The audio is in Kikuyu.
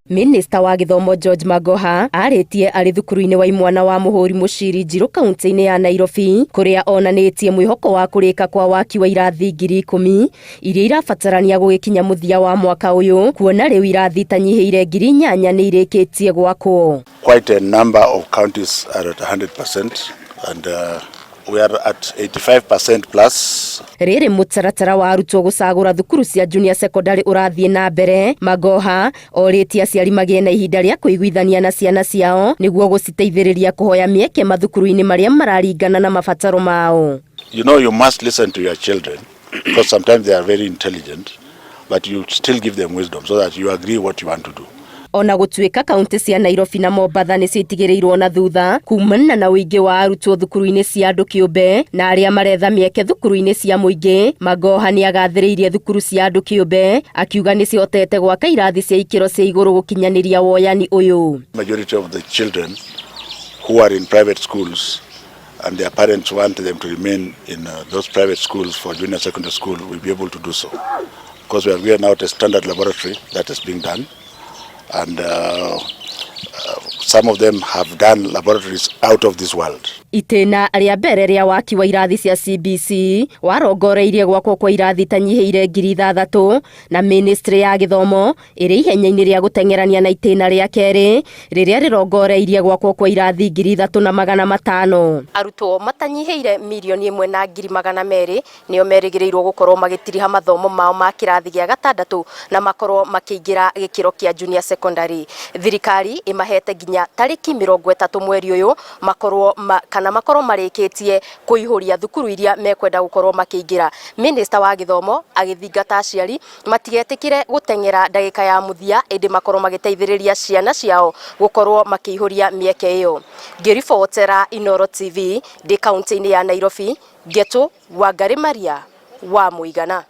Minista wa gĩthomo George Magoha arĩtie arĩ thukuru-inĩ wa imwana wa Mũhũri Mũciri Njirũ kaunti-inĩ ya Nairobi, kũrĩa onanĩtie mwĩhoko wa kũrĩka kwa waki wa irathi 10,000 iria irabatarania gũgĩkinya mũthia wa mwaka ũyũ, kuona rĩu irathi itanyihĩire 8,000 nĩ irĩkĩtie gwakwo. Quite a number of counties are at 100% and we are at 85% plus. Rĩrĩ mũtaratara wa arutwo gũcagũra thukuru cia junior secondary ũrathiĩ na mbere, Magoha orĩtie aciari magĩe na ihinda rĩa kũiguithania na ciana ciao nĩguo gũciteithĩrĩria kũhoya mĩeke mathukuru-inĩ marĩa mararingana na mabataro mao. You must listen to your children because sometimes they are very intelligent, but you still give them wisdom so that you agree what you want to do. Ona gũtuĩka kaunti cia Nairobi na Mombatha nĩcio itigĩrĩirwo na thutha kumana na ũingĩ wa arutwo thukuru-inĩ cia andũ kĩũmbe na arĩa maretha mĩeke thukuru-inĩ cia mũingĩ, Magoha nĩ agathĩrĩirie thukuru cia andũ kĩũmbe akiuga nĩ cihotete gwaka irathi cia ikĩro cia igũrũ gũkinyanĩria woyani ũyũ. Majority of the children who are in private schools and their parents want them to remain in those private schools for junior secondary school will be able to do so because we have given out a standard laboratory that is being done, and some of them have done laboratories out of this world. Itĩna rĩa mbere rĩa waki wa irathi cia CBC warongoreirie gwakwo kwa irathi itanyihĩire 6,000, na ministry ya gĩthomo ĩrĩ ihenya-inĩ rĩa gũteng'erania na itĩna rĩa kerĩ rĩrĩa rĩrongoreirie gwakwo kwa irathi 3,500. Arutwo matanyihĩire 1,100,200 nĩo merĩgĩrĩirwo gũkorwo magĩtiriha mathomo mao ma kĩrathi gĩa gatandatũ na makorwo makĩingĩra gĩkĩro kĩa junior secondary. Thirikari ĩmahete nginya tarĩki 30 mweri ũyũ makorwo ma, kana makorwo marĩkĩtie kũihũria thukuru iria mekwenda gũkorwo makĩingĩra. Minista wa gĩthomo agĩthingata aciari matigetĩkĩre gũteng'era ndagĩka ya mũthia, ĩndĩ makorwo magĩteithĩrĩria ciana ciao gũkorwo makĩihũria mĩeke ĩyo. Ngĩribotera Inooro TV ndĩ kaunti-inĩ ya Nairobi, Ngetu Wangari Maria wa Mũigana.